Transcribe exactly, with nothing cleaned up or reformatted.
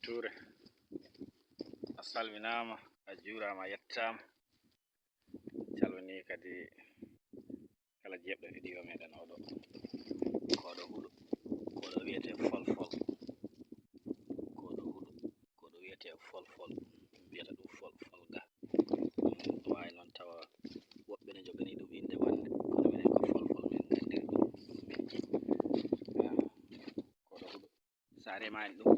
Touré, a salminaama, a juuraama, a yettaama. Calmini kadi kala jeeɓɗo vidéo meɗen oɗo. Koɗo huɗo, koɗo wiyete folfol. Koɗo huɗo, koɗo wiyete folfol. Mbiyata ɗum folfol ga. Ɗum waawi noon tawa woɓɓe ne njoganii ɗum innde wannde, kono minen ko folfol min nganndiri ɗum. Min jeyi. Ah, koɗo huɗo. So a remaani ɗum,